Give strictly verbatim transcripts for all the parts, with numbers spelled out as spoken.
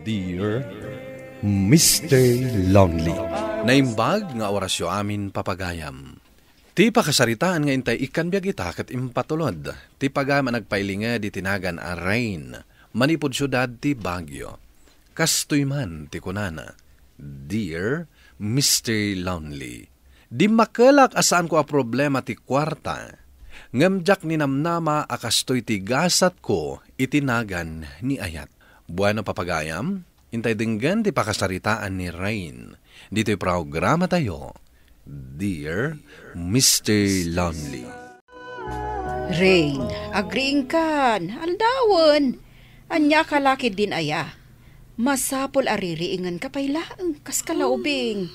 Dear Mister Lonely. Naimbag nga orasyo amin, papagayam. Ti pakasaritaan nga intay ikkan biag ita ket impatulod ti pagayam a nagpailinged iti nagan a Rain manipud siudad ti Baguio. Kastoy man ti kunana, "Dear Mister Lonely, dimmakelak a saanko a problema ti kuarta, ngem diak ninamnama a kastoy ti gasatko iti nagan ni ayat." Bueno, papagayam, intay denggen ti pakasaritaan ni Rain ditoy programatayo, Dear Mister Lonely. Rain, agriingkan, aldawen. Ania ka lakid din aya? Masapul a ririingenka pay laeng, kas kalaubing.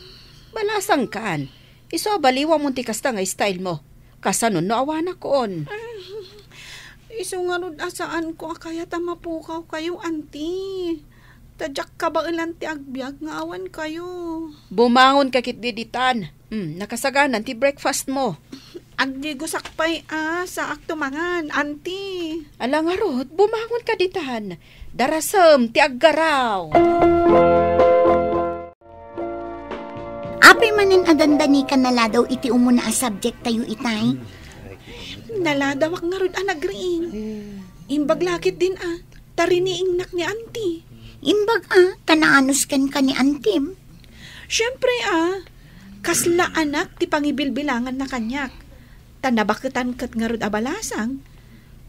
Balasangkan, isu a baliwamon ti kasta nga style mo. Kasano no awanakon? Isu ngarud a saanko a kayat a mapukawkayo, anti. Ta diak kabaelan ti agbiag nga awan kayo. Bumangon ka ketdi ditan. Hmm, nakasaganan ti breakfast mo. Agdigosak pay a saak tumangan, anti. Ala ngarud, bumangon ka ditan. Darasem ti aggaraw. Apay manen a dandani ka naladaw iti umuna a subject tayo itay? Naladawak ngarud a nagriing. Imbag lakit din a, ta riniingnak ni anti. Imbag a, ta naanus kenka ni antim? Siyempre a, kasla anak ti pangibilbilanganna kaniak. Ta nabaketan ket ngarud a balasang.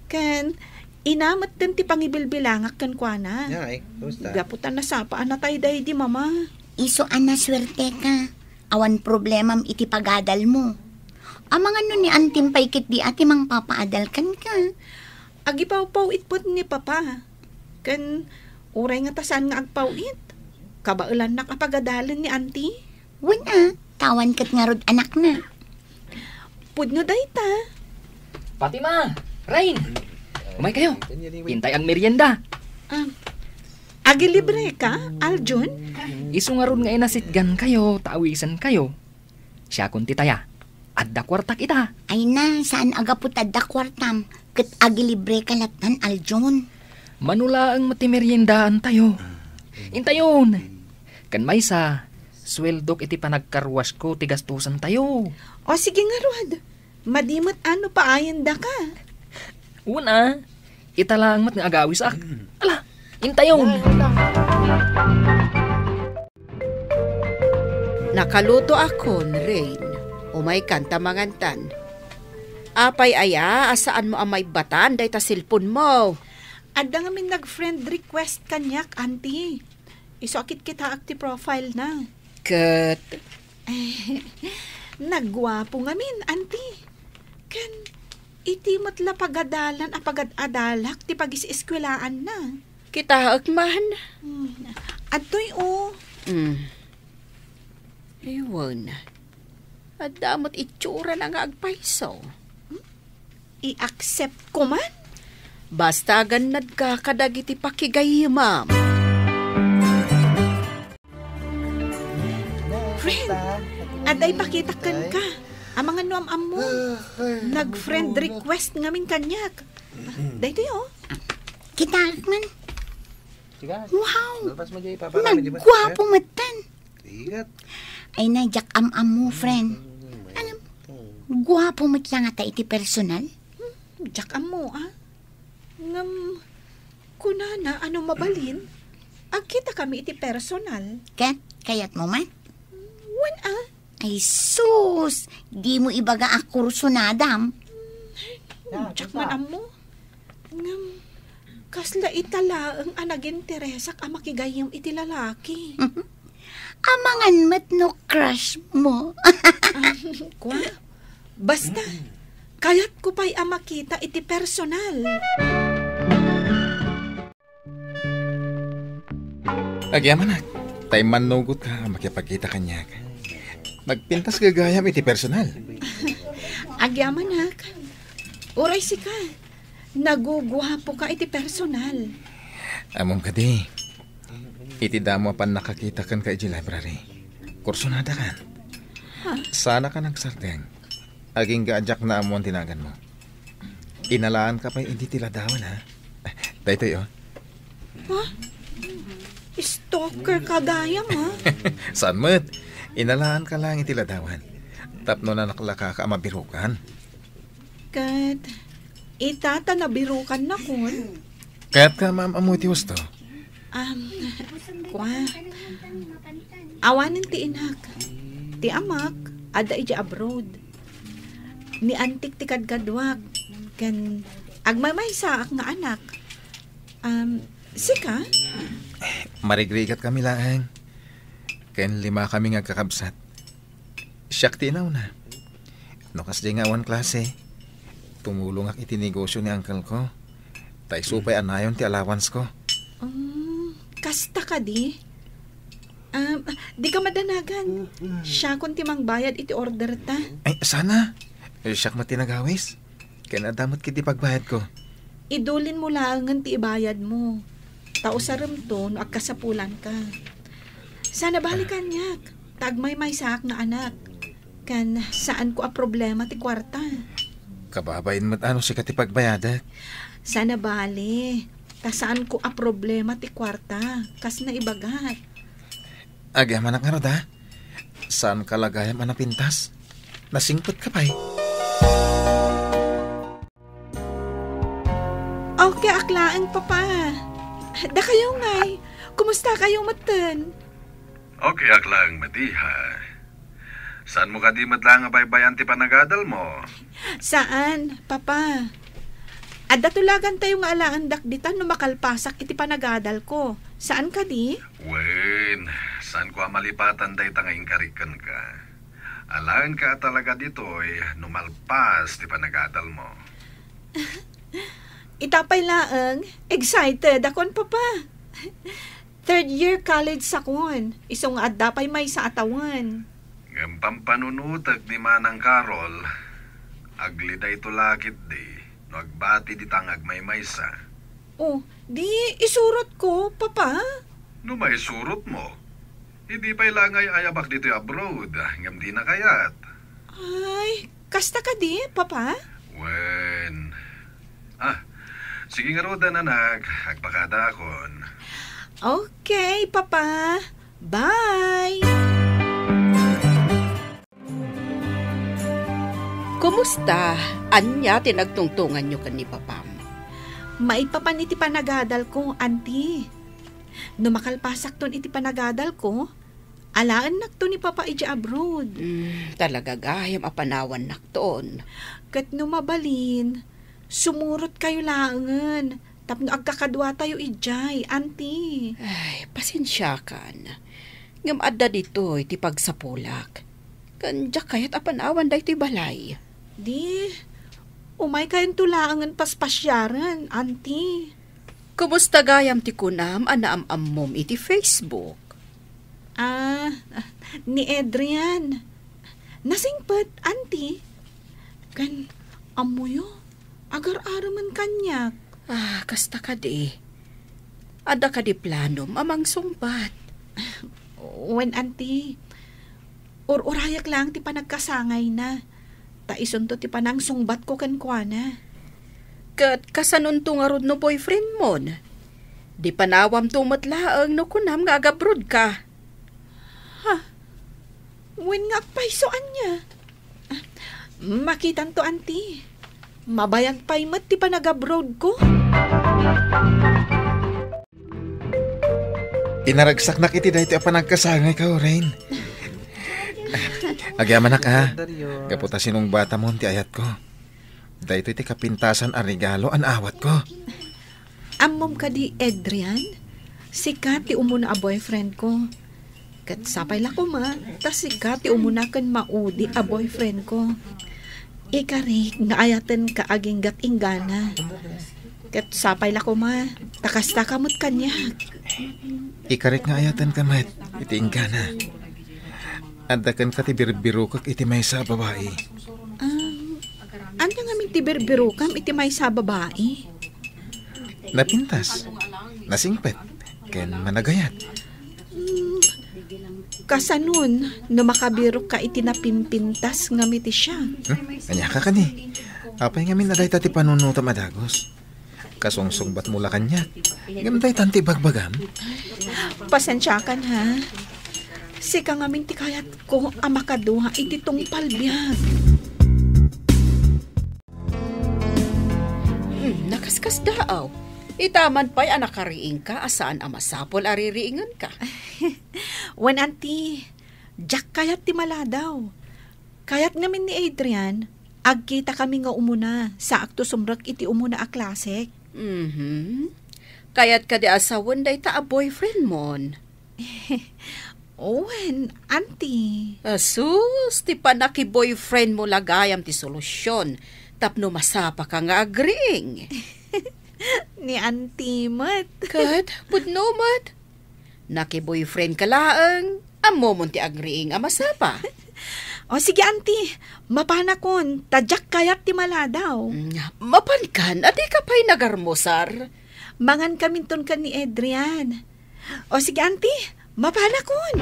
Ken, ina metten ti pangibilbilangak kenkuana. Ay, kumusta? Gapu ta nasapa a natay daydi mama. Isu a nasuerteka. Awan problemam iti pagadalmo. Amangan no ni antim pay ketdi a ti mangpapaadal kenka. Agipawpaw-it met ni papa. Ken, uray nga ta saan nga agpaw-it, kabaelannak a pagadalen ni anti. Wen a, ta awan ket ngarud anakna. Pudno dayta. Fatima! Rain! Umay kayo. Intay agmerienda. Ah, agilibre ka, Aljun? Isu ngarud nga inasitgan kayo, ta awisen kayo. Siakon ti taya. Adda kuartak ita. Ay na, saan a gapu ta adda kuartam? Ket agilibre ka lattan, Aljun. Mano laeng met ti meriendaan tayo. Intayon. Ken maysa, sueldok iti panagkarwasko ti gastusan tayo. O, sige ngarud. Madi met a no paayen daka. Una, ita laeng met nga agawisak. Ala, intayon. Nakalutoakon, Rain. Umaykan ta mangantan. Apay aya a saanmo a maibbatan dayta cellphone mo? Adda ngamin nag-friend request kaniak, anti. Isu a kitkitaak ti profile na. Ket? Nagguapo ngamin, anti. Ken, iti met la pagadalan a pagad-adalak ti pagis-eskuelaan na. Kitaek man. Hmm. Adtoy, o. Hmm. Ewan. Adda met itsura na nga agpayso. I-accept ko man. Basta agannadka kadagiti pakigayyemam. Friend, adda ipakitak kenka. Amangan no am-ammo. Nag-friend request ngamin kaniak. Daytoy, o. Kitaek man. Wow! Nagguapo metten. Ay na, diak am-ammo, friend. Alam, guapo met la ngata iti personal. Hmm, diak ammo, a. Ngem, kunana a no mabalin, agkitakami iti personal. Ket, kayatmo man? Wen, a. Ay sus, dimo ibaga a kursunadam. Hmm, diak man ammo. Ngem, kasla ita laeng a naginteresak a makigayyem iti lalaki. Amangan met no crush mo. Kua? Basta, kayatko pay a makita iti personal. Agyamanak, ta immannugotka a makipagkita kaniak. Nagpintas gagayam iti personal. Agyamanak, uray sika, naguguapoka iti personal. Ammom kadi, iti damo a pannakakita kenka iti library, kursunadakan. Ha? Saanaka nagsardeng. Agingga a diak naammuan ti naganmo. Inalaanka pay idi ti ladawan, ha? Daytoy, o. Ha? Stalker ka gayam, ha? Saan met? Inalaanka lang iti ladawan. Tapno nanaklakaka a mabirukan. Ket ita ta nabirukannakon. Kayat ka maam-ammo iti husto? Um, kua. Awanen ti inak. Ti amak, adda idiay abroad. Ni antik ti kadkaduak. Ken agmaymaysaak nga anak. Um, sika? Marigrigat kami laeng. Ken lima kami nga agkakabsat. Siak ti inauna. No kasdiay nga awan klase, tumulongak iti negosio ni uncle ko. Ta isu pay a nayon ti allowance ko. Um, kasta kadi? Um, di ka madanagan. Siakon ti mangbayad iti order ta. Ay, sana. Eh, siak met ti nagawis. Ken adda met ketdi pagbayadko. Idulin mo laengen ti ibayad mo. Ta usarem to no agkasapulanka. Sana bali kaniak, ta agmaymaysaak nga anak. Ken saanko a problema ti kuarta. Kababain met a no sika ti pagbayadek. Sana bali, ta saanko a problema ti kuarta, kas naibagak. Agyamanak ngarud, a? Saanka la gayam a napintas? Nasingpetka pay. Okay ak laeng, Papa. Dakayo ngay, kumusta kayo metten? Okay ak laeng met, iha. Saanmo kadi met laeng a baybay-an ti panagadalmo? Saan, Papa. Adda tulagantayo nga alaendak ditan no makalpasak iti panagadalko. Saan kadi? Wen, saanko a malipatan dayta nga inkarik kenka. Alaenka a talaga ditoy no malpas ti panagadalmo. Ita pay laeng, excited akon, Papa. Third year college sakon, isu nga adda pay maysa a tawen. Ngem pampanunotek ni Manang Carol, aglidayto la ketdi no agbati dita nga agmaymaysa. Oh, di isurotko, Papa? No maisurotmo, idi pay la nga ay-ayabak ditoy abroad, ngem dina kayat. Ay, kasta kadi, Papa? Wen. Ah, sige ngaruden, anak. Agpakadaakon. Okay, Papa. Bye! Kumusta? Ania ti nagtungtonganyo ken ni Papam? Maipapan iti panagadalko, Auntie. No makalpasakton iti panagadalko, alaennakto ni Papa idiay abroad. Mm, talaga gayam a panawannakton. Ket no mabalin, sumurotkayo laengen tapno agkakaduatayo idiay, Auntie. Ay, pasensiakan. Ngem adda ditoy ti pagsapulak. Ken diak kayat a panawan daytoy balay. Di, umaykayonto laengen paspasiaren, Auntie. Kumusta gayam ti kunam a naam-ammom iti Facebook? Ah, ni Adrian. Nasingpet, Auntie. Ken, ammoyo, agar-aremen kaniak. Ah, kasta kadi. Adda kadi planom a mangsungbat? Wen, Auntie. Ur-urayak laeng ti panagkasangayna. Ta isunto ti panangsungbatko kenkuana. Ket kasanonto ngarud no boyfriendmon? Di panawamto met laeng no kunam nga agabroadka. Ha? Wen nga agpayso ania? Ah, makitanto, Auntie. Mabayag pay met ti panagabroadko. Pinaragsaknak iti daytoy a panagkasangayko, Rain. Agyamanak, a. Gapu ta sinungbatamon ti ayatko. Daytoy ti kapintasan a regalo a naawatko. Ammom kadi, Adrian? Sika ti umuna a boyfriendko. Ket sapay la koma, ta sika ti umuna ken maudi a boyfriendko. Ikarik nga ayatenka aginggat inggana. Ket sapay la koma, ta kastaka met kaniak. Ikarik nga ayatenka met iti inggana. Adda kenka ti birbirokek iti maysa a babai. Ah, ania ngamin ti birbirokam iti maysa a babai? Napintas, nasingpet, ken managayat. Hmm, kasanon no makabirokka iti napimpintas ngem iti siak? Hmm? Ania ka kadi? Apay ngamin a dayta ti panunotam a dagus? Kasungsungbatmo la kaniak. Ngem daytan ti ibagbagam? Pasensiakan, ha? Sika ngamin ti kayatko a makadua iti tungpal biag. Hmm, nakaskasdaaw. Ita man pay a nakariingka a saan a masapul a ririingenka. Wen, Auntie, diak kayat ti maladaw. Kayat ngamin ni Adrian, agkitakami nga umuna, saakto sumrek iti umuna a klasek. Mhm. Kayat kadi a sawen dayta a boyfriendmon? Wen, Auntie. Asus, ti panakiboyfriendmo la gayam ti solusion tapno masapaka nga agriing. Ni Auntie met. Ket, pudno met. Nakiboyfriendka laeng, ammomon ti agriing a masapa. O sige, Auntie, mapanakon, ta diak kayat ti maladaw. Mm, mapankan, a dika pay nagarmusar. Mangankaminton ken ni Adrian. O sige, Auntie, mapanakon.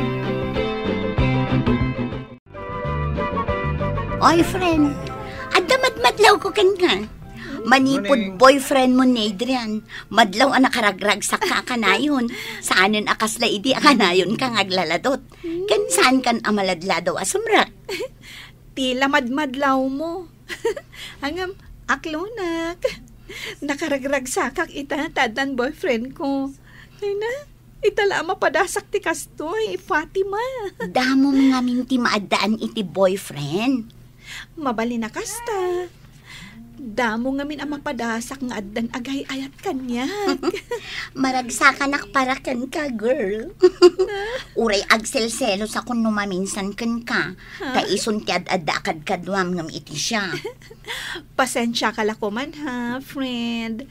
Oy, friend, adda madmadlawko kenka. Manipud boyfriendmo ni Adrian, madlaw a nakaragragsakka a kanayon. Saanen a kasla idi a kanayonka nga aglaladot. Ken saankan a maladladaw a sumrek. Ti la madmadlawmo. Ngem, aklonak. Nakaragragsakak ita ta addan boyfriendko. Ay na, ita la a mapadasak ti kastoy, Fatima. Damo ngamin ti maaddaan iti boyfriend. Mabalin a kasta. Damo ngamin a mapadasak nga addan agay-ayat kaniak. Maragsakanak para kenka, girl. Uray agselselosakon no maminsan kenka. Ha? Ta isun ti ad-adda a kadkaduam ngem iti siak. Pasensiaka la koman, ha, friend.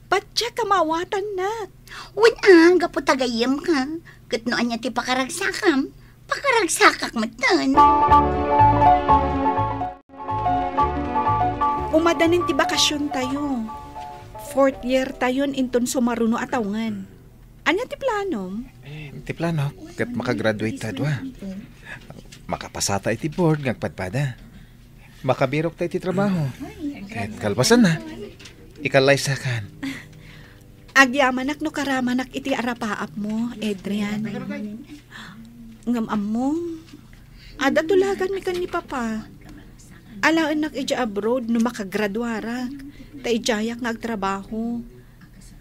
Patiek a maawatannak. Wen a, gapu ta gayyemka. Ket no ania ti pakaragsakam, pakaragsakak metten. Umadanin ti bakasiontayo. Fourth year tayon inton sumaruno a tawngen. Ania ti planom? Eh, ti plano, ket makagraduate ta dua. Makapasata iti board nga agpadpada. Makabirokta iti trabaho. Ket kalpasanna, ikallaysakan. Agyamanak no karamanak iti arapaapmo, Adrian. Ngem ammom, adda tulaganmi ken ni Papa. Alaennak idiay abroad no makagraduarak, ta idiayak nga agtrabaho.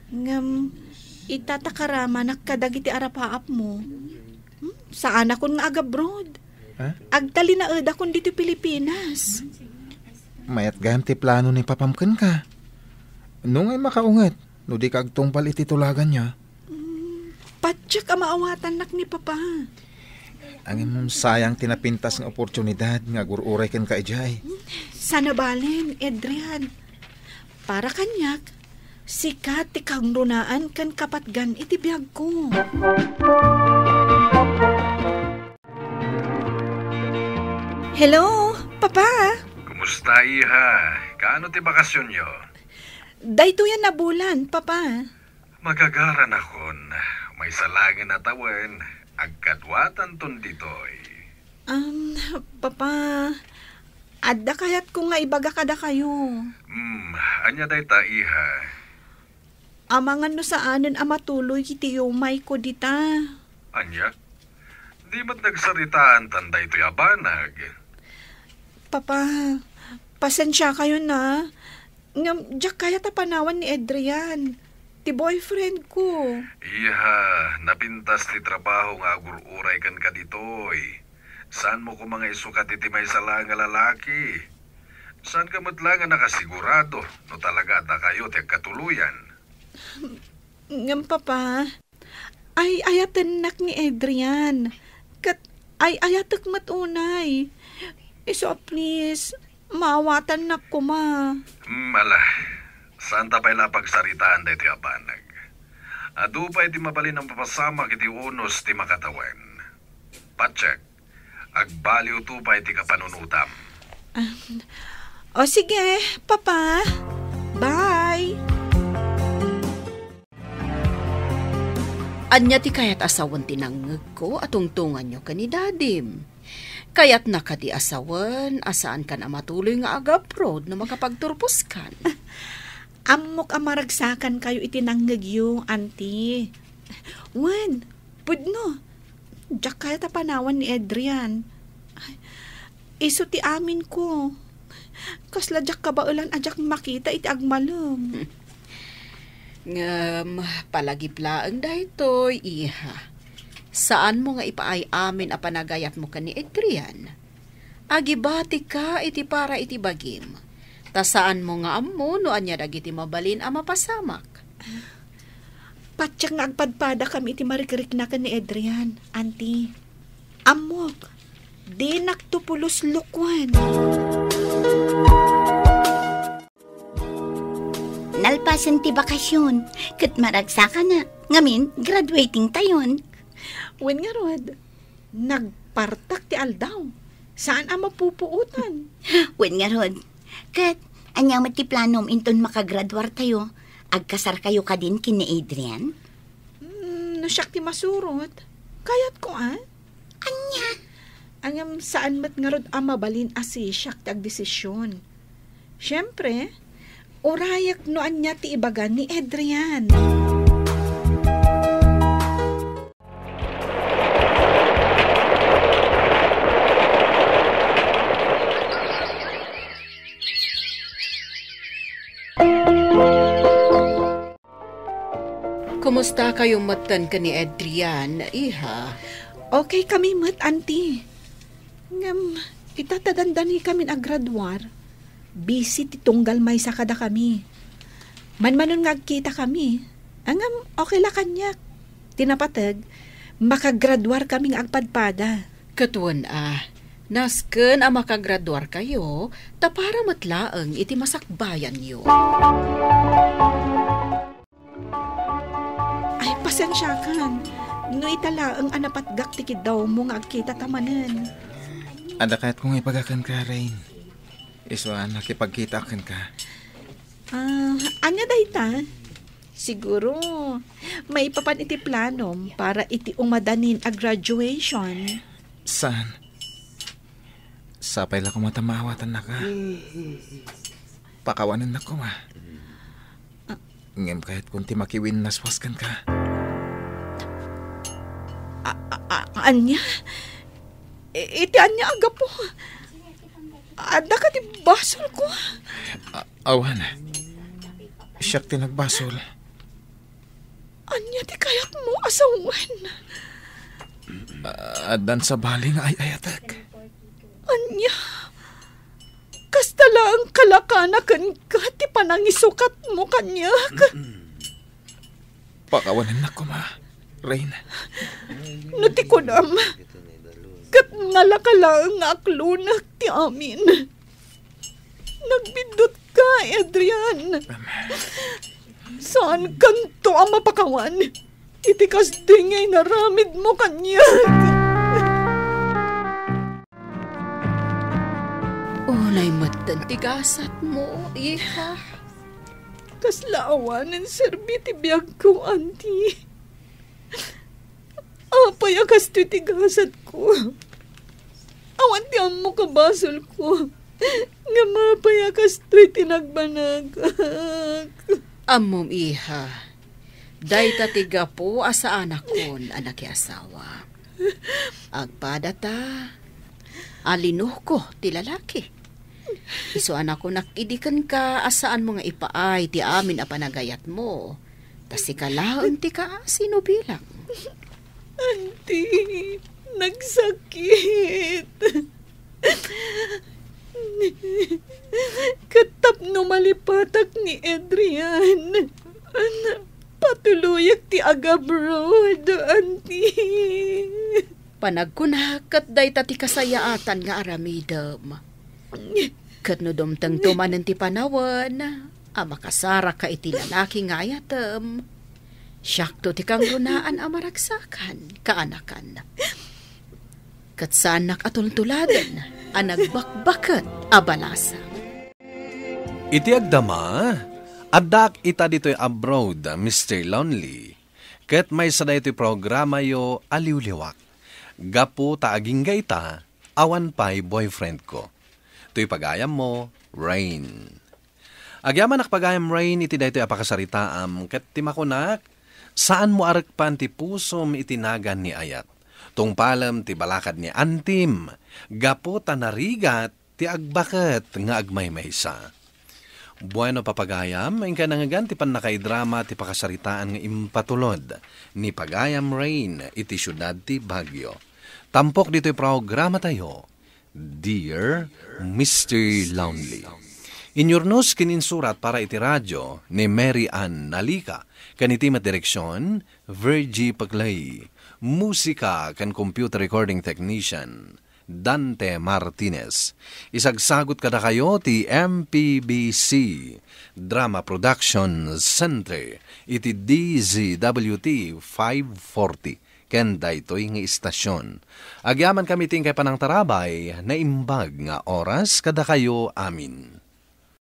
Ngem, ita ta karamanak kadagiti arapaapmo. Hmm, saanakon nga agabroad. Ha? Agtalinaedakon ditoy Pilipinas. Mayat gayam ti plano ni Papam kenka. No ngay makaunget, no dika agtungpal iti tulaganyo. Mm, patiek a maawatannak ni Papa. Ngem sayang ti napintas nga oportunidad nga agur-uray kenka idiay. Sana balen, Adrian. Para kaniak, sika ti kangrunaan ken kapatgan iti biagko. Hello, Papa. Kumusta, iha? Kaano ti bakasionyo? Daytoy a nabulan, Papa. Magagaranakon, maysa laengen a tawen, agkaduatanton ditoy. Um, Papa, adda kayatko nga ibaga kadakayo. Hmm, ania dayta, iha? Amangan no saanen a matuloy iti yumayko dita. Ania? Di met nagsaritaantan daytoy a banag? Papa, pasensiakayon a. Ngem, diak kayat a panawan ni Adrian, ti boyfriend ko. Iha, napintas ti trabaho nga agur-uray kenka ditoy. Saanmo koma nga isukat iti maysa laeng a lalaki? Saanka met laeng a nakasigurado no talaga a dakayo ti agkatuloyan? Ngem, Papa, ay-ayatennak ni Adrian. Ket ay-ayatek met unay. Isu a please, maawatannak koma. Hmm, ala, saanta pay la a pagsaritaan daytoy a banag. Adu pay ti mabalin a mapasamak iti unos ti makatawen. Patsek, agbaliwto pay ti kapanunotam. Ah, o sige, Papa. Bye. Ania ti kayat a sawen ti nangngegko a tungtunganyo ken ni Dadim? Kayatna kadi a sawen a saankan a matuloy nga agabroad no makapagturposkan? Ammok a maragsakankayo iti nangngegyo, Auntie. Wen, pudno. Diak kayat a panawan ni Adrian. Ay, isu ti amin ko. Kasla diak kabaelan a diak makita iti agmalem. Ngem, palagip laeng daytoy, iha. Saanmo nga ipaay amin a panagayatmo ken ni Adrian. Agibatika iti para iti bagim, ta saanmo nga ammo no ania dagiti mabalin a mapasamak. Patiek nga agpadpadakami iti marikrikna ken ni Adrian, Auntie. Ammok, dinakto pulos lukwan. Nalpasen ti bakasyon, ket maragsakanak. Ngamin, graduating tayon. Wen ngarud, nagpartak ti aldaw. Saan a mapupuotan. Wen ngarud, ket ania met ti planom inton makagraduar tayo? Agkasar kayo kadin ken ni Adrian? Hmm, no siak ti masurot, kayat ko, ah. Ania? Ngem saan met ngarud a mabalin a sisiak ti agdesisyon. Siempre, urayek no ania ti ibaga ni Adrian. Kumusta kayo metten ken ni Adrian, iha? Okay kami met, Auntie. Ngem, ita ta dandani kamin agraduar, busy ti tunggal maysa kadakami. Manmanon nga agkita kami. Ngem, okay la kaniak. Ti napateg, makagraduar kami nga agpadpada. Ket wen a, nasken a makagraduar kayo, ta para met laeng iti masakbayanyo. Ay, pasensiakan. No ita laeng a napatgak ti kiddawmo nga agkita ta manen. Adda kayatko nga ibaga kenka, Rain. Isu a nakipagkitaak kenka. Ah, ania dayta? Siguro, maipapan iti planom para iti umadanin a graduation. Saan? Sapay la koma ta maawatannaka. Pakawanennak koma. Ngem kayatkon ti makiwinnaswas kenka. A-, a-, a-, ania? I-, iti ania a gapu? Adda kadi basolko? A-, awan. Siak ti nagbasol. Ania ti kayatmo a sawen? A-, addan sabali nga ay-ayatek. Ania? Kasta laeng kalakana kenka ti panangisukatmo kaniak. Pakawanennak koma, Rain. No ti kunam, ket nalaka laeng nga aklonak ti amin. Nagbiddutka, Adrian. Saankanto a mapakawan iti kasdi nga inaramidmo kaniak. Unay metten ti gasatmo, iha. Kasla awanen serbi ti biagko, Auntie. Apay a kastoy ti gasatko? Awan ti ammok a basolko. Ngem apay a kastoy ti nagbanagak? Ammom, iha, dayta ti gapu a saanakon a nakiasawa. Agpadata, a linoko ti lalaki. Isu a nakunak idi kenka a saanmo nga ipaay ti amin a panagayatmo. Ta sika laeng ti kaasi no bilang. Auntie, nagsakit. Ket tapno malipatak ni Adrian, patuloyak ti agabroad, Auntie. Panagkunak ket dayta ti kasayaatan nga aramidem. Ket no dumtengto manen ti panawen a makasaraka iti lalaki nga ayatem, siakto ti kangrunaan a maragsakan, kaanakan. Ket saannak a tultuladen a nagbakbaket a balasang. Iti agdama, addaak ita ditoy abroad, Mister Lonely. Ket maysa daytoy programayo a liwliwak. Gapu ta agingga ita, awan pay boyfriend ko. Toy pagayammo, Rain. Agyamanak pagayam Rain iti daytoy a pakasaritaam, ket ti makunak, saanmo a rekpan ti pusom iti nagan ni ayat. Tungpalem ti balakad ni Antim, gapu ta narigat ti agbaket nga agmaymaysa. Bueno, papagayam, inka nangngegan ti pannakaidrama ti pakasaritaan nga impatulod ni Pagayam Rain iti siudad ti Baguio. Tampok ditoy programa tayo, Dear Mister Lonely. Inyurnos ken insurat para iti radyo ni Mary Ann Nalica, ken iti met direksyon, Virgie Paclay. Musika ken computer recording technician, Dante Martinez. Isagsagot kadakayo ti M P B C Drama Production Center iti D Z W T five forty ken daytoy nga istasyon. Agyamankami ti inkay panangtarabay, naimbag nga oras kadakayo amin.